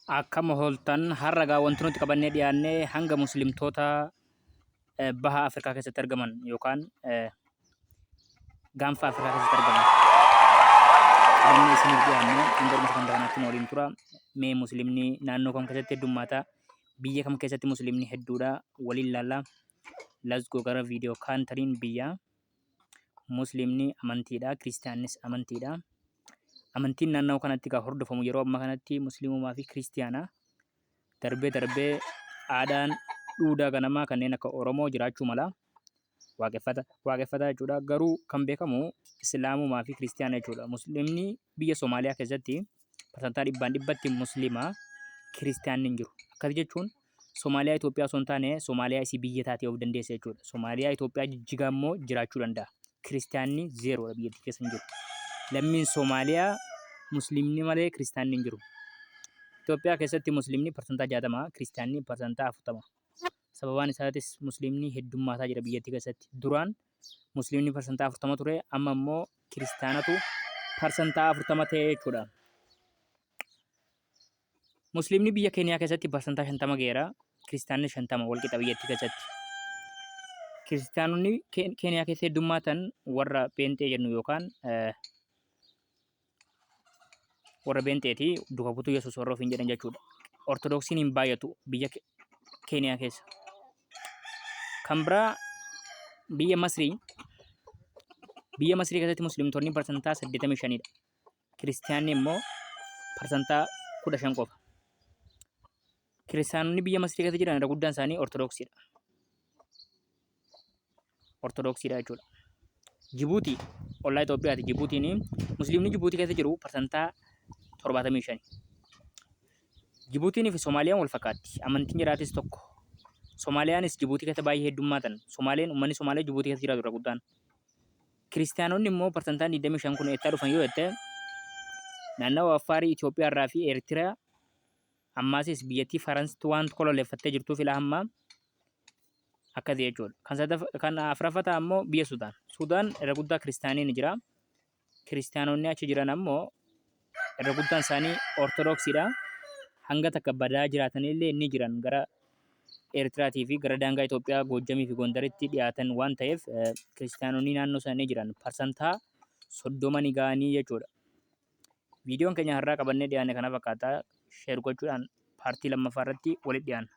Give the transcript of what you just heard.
Akkam ooltan har'a gaa wanti nuti qabannee dhiyaanne hanga muslimtoota baha Afrikaa keessatti argaman yookaan gaanfa Afrikaa keessatti argaman qabannee isiniif dhiyaanne hanga dhuma sagantaa kanaatti nu waliin tura. Mee muslimni naannoo kam keessatti heddummaata? Biyya kam keessatti muslimni hedduudha? Waliin laalla. Let's go gara viidiyoo kaantariin biyya. Muslimni amantiidha, kiristiyaannis amantiidha. Amantiin naannawaa kanatti kan hordofamu yeroo ammaa kanatti musliimumaa fi kiristiyaana. Darbee darbee aadaan dhuudaa ganamaa kanneen akka Oromoo jiraachuu mala. Waaqeffata waaqeffataa jechuudha. Garuu kan beekamu islaamumaa fi kiristiyaana jechuudha. Musliimni biyya Somaaliyaa keessatti parsantaa dhibbaan dhibbatti musliima kiristiyaanni hin jiru. Akkas jechuun Somaaliyaa Itoophiyaa osoo hin taane Somaaliyaa isii biyya taatee of dandeesse jechuudha. Somaaliyaa Itoophiyaa jijjigaa immoo jiraachuu danda'a. Kiristiyaanni zeeroodha biyyattii keessa hin jiru. Lammiin Somaaliyaa musliimni malee kiristiyaanni hin jiru. Itoophiyaa keessatti musliimni parsantaa 60, kiristiyaanni parsantaa 40. Sababaan isaatis musliimni heddummaataa jira biyyattii keessatti. Duraan musliimni parsantaa 40 ture, amma immoo kiristiyaanatu parsantaa 40 ta'e jechuudha. Musliimni biyya Keeniyaa keessatti parsantaa 50 ga'eera. Kiristaanni 50 wal qixa biyyattii keessatti. Kiristaanonni Keeniyaa keessa heddummaatan warra Pheenxee jennu yookaan warra Pheenxeeti duuka buutuu Yesuus warra ofiin jedhan jechuudha. Ortodoksiin hin baay'atu biyya Keeniyaa keessa. Kan biraa biyya Masrii biyya Masrii keessatti musliimtonni parsantaa 85 dha. Kiristiyaanni immoo parsantaa 15 qofa. Kiristiyaanonni biyya Masrii keessa jiran irra guddaan isaanii Ortodoksiidha. Ortodoksiidha jechuudha. Jibuutii ollaa Itoophiyaati. Jibuutiin musliimni Jibuutii keessa jiru parsantaa 75. Jibuutiin fi Somaaliyaan wal fakkaatti. Amantiin jiraatis tokko. Somaaliyaanis Jibuutii keessa baay'ee heddummaatan. Somaaleen uummanni Somaalee Jibuutii keessa jiraatu irra guddaan. Kiristiyaanonni immoo parsantaan 25 kun eessaa dhufan yoo jette naannawa Affaarii Itoophiyaa irraa fi Eertiraa ammaasis biyyattii Faransitti waan kololeeffattee jirtuuf ilaa hammaa akkasii jechuudha. Kan kan afuraffataa ammoo biyya Sudaan. Sudaan irra guddaa kiristiyaanii ni jira. Kiristiyaanonni achi jiran ammoo irra guddaan isaanii Ortodoksiidha. Hanga takka badaa jiraatanillee ni jiran gara Eertiraatii fi gara daangaa Itoophiyaa Goojjamii fi Gondaritti dhiyaatan waan ta'eef kiristiyaanonni naannoo sana ni jiran parsantaa 30 ni ga'anii jechuudha. Viidiyoon keenya har'aa qabannee dhiyaanne kana fakkaata. Sheer gochuudhaan paartii lammaffaa irratti walitti dhiyaanna.